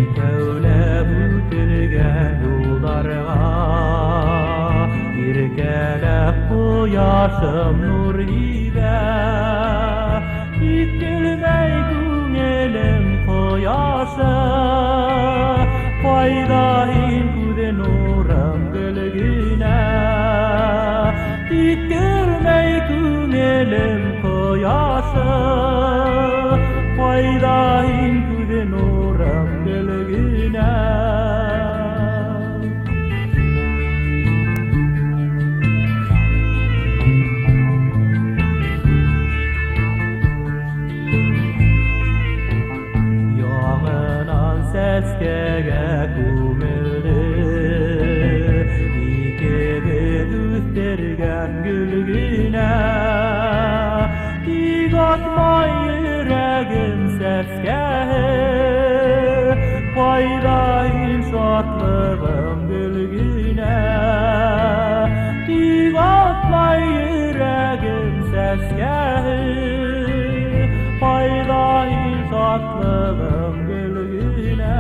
Икәүләп үтелгән юлдарға Иркәләп ҡояшым нур һибә. Тик көлмәй күңелем ҡояшы, Ҡайҙа һин, күҙ нурым гөл генә? Тик көлмәй күңелем ҡояшы, Ҡайҙа һин, күҙ нурым гөл генә? Яңынан сәскәгә күмелде Икебеҙ үҫтергән гөл генә. Тик атмай йөрәгем сәскәһе, Ҡайҙа һин, шатлығым гөл генә? Тик атмай йөрәгем сәскәһе, Ҡайҙа һин, шатлығым гөл генә?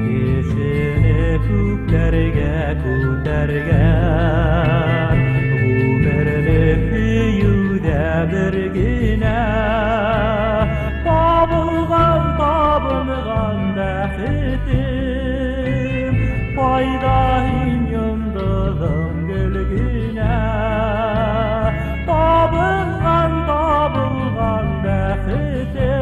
Кешене күктәргә күтәргән Ғүмерлек һөйөүҙә бер генә. Табылған, табынған бәхетем, Ҡайҙа һин, йондоҙом гөл генә? Табынған, табылған бәхетем,